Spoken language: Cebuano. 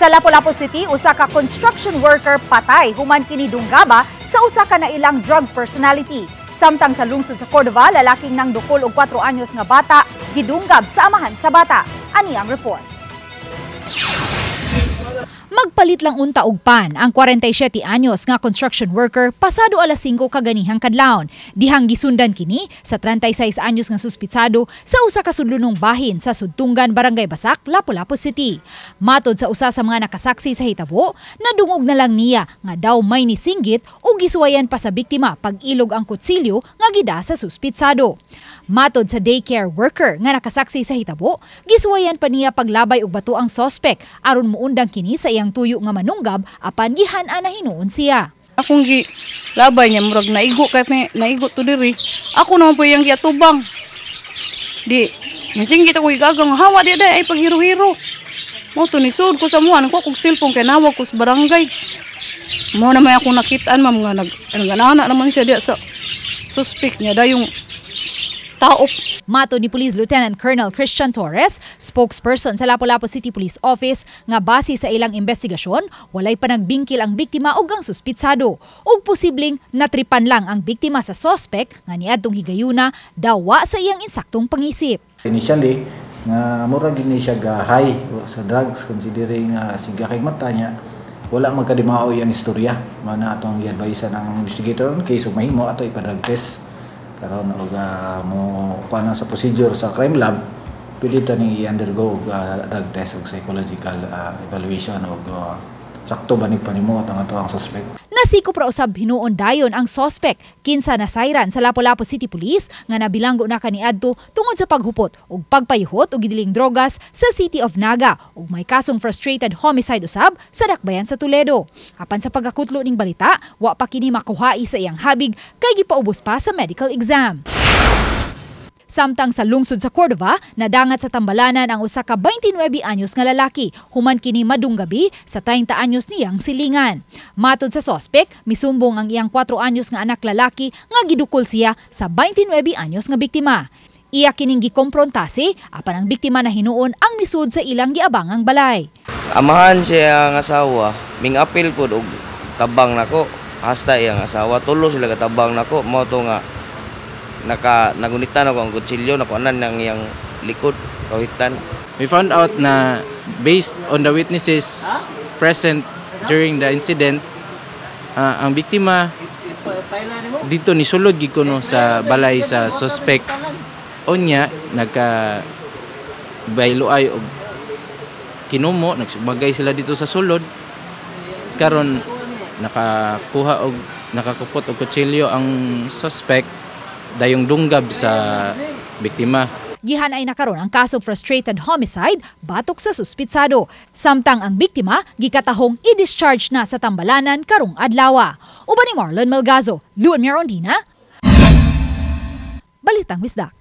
Sa Lapu-Lapu City, usa ka construction worker patay human kini dunggaba sa usa ka nailang drug personality. Samtang sa lungsod sa Cordova, lalaking nang dukol og 4 anyos nga bata gidunggab sa amahan sa bata. Ani ang report. Magpalit lang unta og pan ang 47 anyos nga construction worker pasado alas 5 kaganihang kadlawon. Dihang gisundan kini sa 36 anyos nga suspitsado sa usa ka sudlonong bahin sa Sudtunggan, Barangay Basak, Lapu-Lapu City. Matod sa usa sa mga nakasaksi sa hitabo, nadungog na lang niya nga daw may nisinggit ug gisuwayan pa sa biktima pag-ilog ang kutsilyo nga gida sa suspitsado. Matod sa daycare worker nga nakasaksi sa hitabo, gisuwayan pa niya paglabay og bato ang sospek aron muundang kini sa iyang tuyo nga manunggab, apan gihan-a na hinuon siya. Akong gi labay niya, murag naigo kay naigo to diri. Ako naman po iyang giatubang. Di nasinggit ako igagang hawa di day ay paghiro-hiro. Mao to nisud ko sa muan ko kog cellphone kay nawag ko sa barangay. Mao na may akong nakitaan, ma'am, nga nag naman siya diya sa suspect niya dayong tao. Mato ni Police Lieutenant Colonel Christian Torres, spokesperson sa Lapu-Lapu City Police Office, nga base sa ilang investigasyon, walay panagbingkil ang biktima ug ang suspitsado. Ug posibleng natripan lang ang biktima sa sospek nga niadtong higayuna dawa sa iyang insaktong pangisip. Initially, nga murag gini siya ga high sa drugs, considering nga siga kay mata niya, wala magkadimao iyang istorya. Mana atong gi-advise ng investigator on case ug mahimo ato ipa-drug test karon og mo kuan sa procedure sa crime lab, pwede ta ning i-undergo og drug test og psychological evaluation og sakto ba ni panimot ang ato ang suspect. Nasikop ra usab hinuon dayon ang sospek kinsa nasayran sa Lapu-Lapu City Police nga nabilanggo na kaniadto tungod sa paghupot ug pagpayuhot og gidiling drogas sa City of Naga ug may kasong frustrated homicide usab sa dakbayan sa Toledo. Apan sa pagkakutlo ning balita, wa pa kini makuhai sa iyang habig kay gipaubos pa sa medical exam. Samtang sa lungsod sa Cordova, nadangat sa tambalanan ang usa ka 29 anyos nga lalaki human kini madunggabi sa 30 anyos niyang silingan. Matod sa sospek, misumbong ang iyang 4 anyos nga anak lalaki nga gidukol siya sa 29 anyos nga biktima. Iya kining gikomprontasi apan ang biktima na hinuon ang misud sa ilang giabangang balay. Amahan siya ang asawa, ming apil pod og tabang nako, hasta iyang asawa tulo sila katabang nako, mao to nga naka nagunitan ako ang kutsilyo, nakuanan ng iyang likod kawitan. We found out na based on the witnesses present during the incident, ang biktima dito ni sulod gid kuno sa balay sa suspect. Unya nagka bayloay og kinumo, nagsubagay sila dito sa sulod. Karon nakakuha og nakakupot og kutsilyo ang suspect, dayong dunggab sa biktima. Gihanay na karon ang kasong frustrated homicide batok sa suspitsado. Samtang ang biktima gikatahong i-discharge na sa tambalanan karong adlaw. Uban ni Marlon Melgazo, Luan Mirondina, Balitang Bisdak.